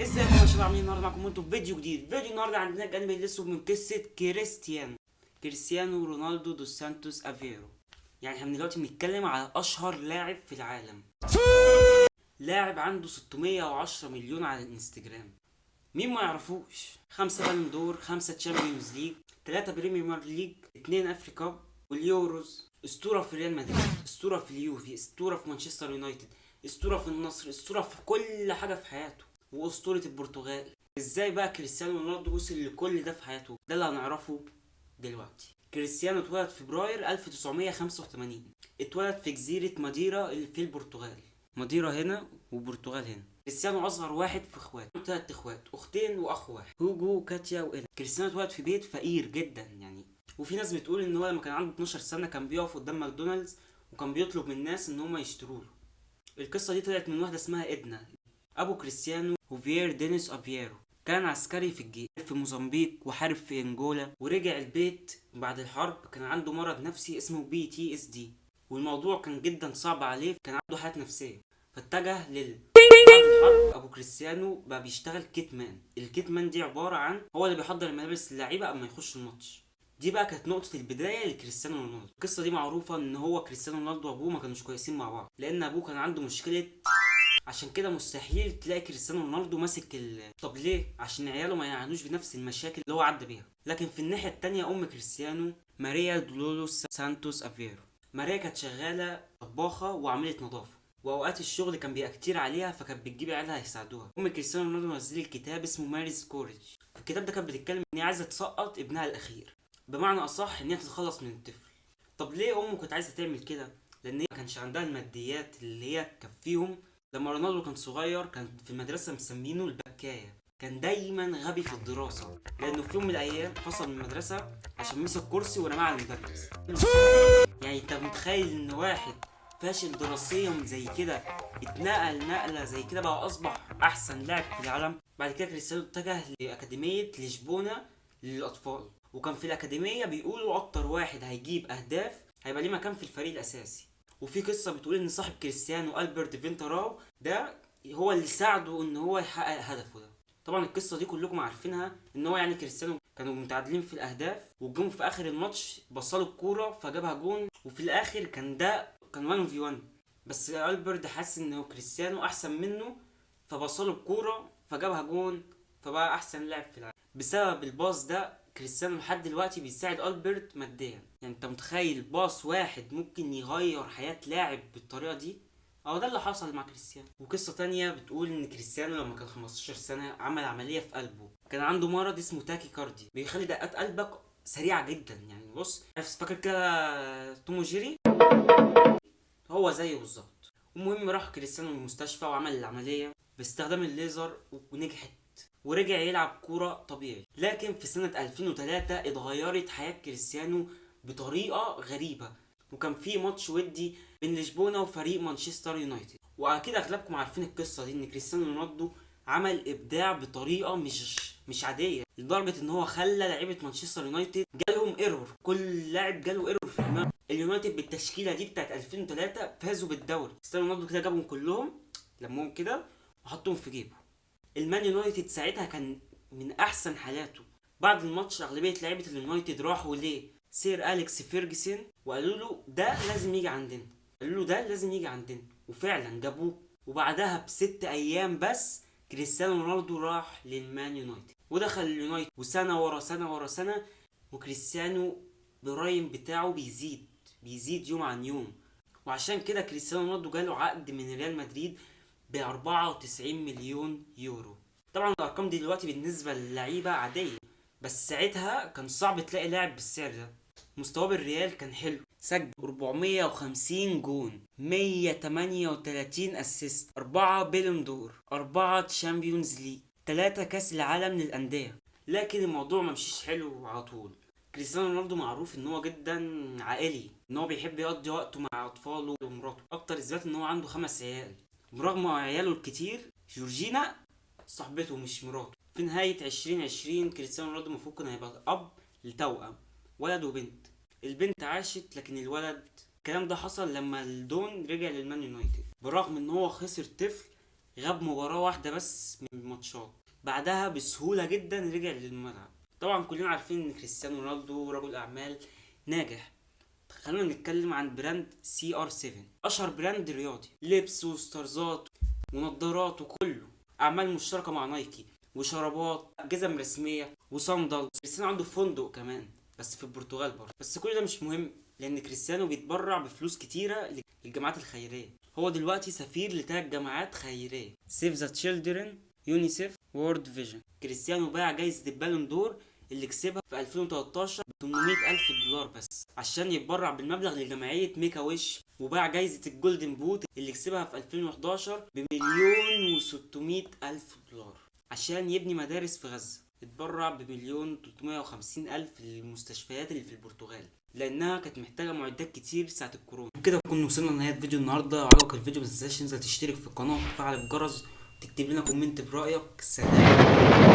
ازيكم يا شباب، عاملين النهارده معاكم انتوا في فيديو جديد. فيديو النهارده عندنا الجانب الاسود من قصة كريستيانو رونالدو دوس سانتوس افيرو. يعني احنا دلوقتي بنتكلم على اشهر لاعب في العالم، لاعب عنده 610 مليون على الانستجرام، مين ما يعرفوش؟ 5 Ballon d'Or، 5 Champions League، 3 Premier League، 2 Africa Cup واليوروز. اسطورة في ريال مدريد، اسطورة في اليوفي، اسطورة في مانشستر يونايتد، اسطورة في النصر، اسطورة في كل حاجة في حياته، واسطوره البرتغال. ازاي بقى كريستيانو رونالدو وصل لكل ده في حياته؟ ده اللي هنعرفه دلوقتي. كريستيانو اتولد في فبراير 1985، اتولد في جزيرة ماديرا اللي في البرتغال. ماديرا هنا وبرتغال هنا. كريستيانو اصغر واحد في اخواته، 3 اخوات، اختين واخ واحد، هوجو وكاتيا وإيلا. كريستيانو اتولد في بيت فقير جدا يعني، وفي ناس بتقول ان هو لما كان عنده 12 سنة كان بيقف قدام ماكدونالدز وكان بيطلب من الناس ان هم يشتروا له. القصة دي طلعت من واحدة اسمها إدنا. ابو كريستيانو هوفير دينيس افيرو كان عسكري في الجيش في موزمبيق وحارب في انجولا، ورجع البيت بعد الحرب كان عنده مرض نفسي اسمه PTSD، والموضوع كان جدا صعب عليه، كان عنده حالات نفسية، فاتجه لل بعد الحرب. ابو كريستيانو بقى بيشتغل kit man. ال kit man دي عبارة عن هو اللي بيحضر الملابس للعيبة قبل ما يخش الماتش. دي بقى كانت نقطة البداية لكريستيانو رونالدو. القصة دي معروفة ان هو كريستيانو رونالدو وابوه ما كانوش كويسين مع بعض، لان ابوه كان عنده مشكلة، عشان كده مستحيل تلاقي كريستيانو رونالدو ماسك طب ليه؟ عشان عياله ما يعانوش بنفس المشاكل اللي هو عدى بيها. لكن في الناحية التانية ام كريستيانو ماريا دولولوس سانتوس افيرو، ماريا كانت شغالة طباخة وعاملة نظافة، واوقات الشغل كان بيبقى كتير عليها، فكانت بتجيب عيالها يساعدوها. ام كريستيانو رونالدو نزلت كتاب اسمه Mary's Courage. في الكتاب ده كانت بتتكلم ان هي عايزة تسقط ابنها الاخير، بمعنى اصح ان هي تتخلص من الطفل. طب ليه امه كانت عايزة تعمل كده؟ لان هي ما كانش عندها الماديات اللي هي تكفيهم. لما رونالدو كان صغير كان في المدرسة مسمينه البكاية، كان دايما غبي في الدراسة، لأنه في يوم من الأيام فصل من المدرسة عشان مسك كرسي ورماه على المدرس. يعني أنت متخيل إن واحد فاشل دراسيا زي كده اتنقل نقلة زي كده بقى أصبح أحسن لاعب في العالم؟ بعد كده كريستيانو اتجه لأكاديمية لشبونة للأطفال، وكان في الأكاديمية بيقولوا أكتر واحد هيجيب أهداف هيبقى ليه مكان في الفريق الأساسي. وفي قصة بتقول إن صاحب كريستيانو ألبرت فينتراو ده هو اللي ساعده إن هو يحقق هدفه ده. طبعا القصة دي كلكم عارفينها، إن هو يعني كريستيانو كانوا متعادلين في الأهداف، وجم في آخر الماتش بصلوا الكورة فجابها جون، وفي الآخر كان ده كان 1 في 1، بس ألبرت حس إن هو كريستيانو أحسن منه فبصلوا الكورة فجابها جون، فبقى أحسن لاعب في العالم. بسبب الباص ده كريستيانو لحد دلوقتي بيساعد ألبرت ماديا. يعني انت متخيل باص واحد ممكن يغير حياة لاعب بالطريقة دي؟ اهو ده اللي حصل مع كريستيانو. وقصة تانية بتقول ان كريستيانو لما كان 15 سنة عمل عملية في قلبه، كان عنده مرض اسمه tachycardia بيخلي دقات قلبك سريعة جدا. يعني بص، فاكر كده توم وجيري؟ هو زيه بالظبط. المهم راح كريستيانو المستشفى وعمل العملية باستخدام الليزر ونجحت، ورجع يلعب كورة طبيعي. لكن في سنة 2003 اتغيرت حياة كريستيانو بطريقة غريبة، وكان في ماتش ودي بين لشبونة وفريق مانشستر يونايتد. واكيد اغلبكم عارفين القصة دي، ان كريستيانو رونالدو عمل ابداع بطريقة مش عادية، لدرجة ان هو خلى لعيبة مانشستر يونايتد جالهم error، كل لاعب جاله error في دماغه. اليونايتد بالتشكيلة دي بتاعت 2003 فازوا بالدوري. كريستيانو رونالدو كده جابهم كلهم، لمهم كده وحطهم في جيبه. المان يونايتد ساعتها كان من احسن حالاته. بعد الماتش اغلبية لعيبة اليونايتد راحوا ليه سير اليكس فيرجسون وقالوا له ده لازم يجي عندنا، قالوا له ده لازم يجي عندنا، وفعلا جابوه. وبعدها ب6 ايام بس كريستيانو رونالدو راح للمان يونايتد ودخل اليونايتد، وسنة ورا سنة ورا سنة وكريستيانو prime بتاعه بيزيد يوم عن يوم. وعشان كده كريستيانو رونالدو جاله عقد من ريال مدريد ب94 مليون يورو. طبعا الارقام دي دلوقتي بالنسبة للعيبة عادية، بس ساعتها كان صعب تلاقي لاعب بالسعر ده. مستواه بالريال كان حلو، سجل 450 جون، 138 assist، 4 Ballon d'Or، 4 Champions League، 3 كاس العالم للاندية. لكن الموضوع ما مشيش حلو على طول. كريستيانو رونالدو معروف ان هو جدا عائلي، ان هو بيحب يقضي وقته مع اطفاله ومراته. اكتر اثبات ان هو عنده 5 عيال، برغم عياله الكتير جورجينا صاحبته مش مراته. في نهاية 2020 كريستيانو رونالدو المفروض كان هيبقى اب لتوأم، ولد وبنت. البنت عاشت لكن الولد، الكلام ده حصل لما الدون رجع للمان يونايتد. برغم ان هو خسر طفل غاب مباراة واحدة بس من الماتشات، بعدها بسهولة جدا رجع للملعب. طبعا كلنا عارفين ان كريستيانو رونالدو رجل اعمال ناجح. خلونا نتكلم عن brand CR7، اشهر brand رياضي، لبس وستارزات ونضارات وكله، اعمال مشتركة مع نايكي وشرابات، جزم رسمية وصندل. كريستيانو عنده فندق كمان بس في البرتغال برضه. بس كل ده مش مهم لان كريستيانو بيتبرع بفلوس كتيرة للجماعات الخيرية. هو دلوقتي سفير لتلات جماعات خيرية: Save the Children، UNICEF، World Vision. كريستيانو باع جايزة ال Ballon d'Or اللي كسبها في 2013 ب 800 ألف دولار بس عشان يتبرع بالمبلغ لجمعية Make a Wish، وباع جايزة ال Golden Boot اللي كسبها في 2011 ب1,600,000 دولار عشان يبني مدارس في غزة. اتبرع ب1,350,000 للمستشفيات اللي في البرتغال لانها كانت محتاجه معدات كتير ساعة الكورونا. وكده نكون وصلنا لنهاية فيديو النهارده. لو عجبك الفيديو ما تنساش تنزل تشترك في القناة وتفعل الجرس وتكتب لنا comment برايك. سلام.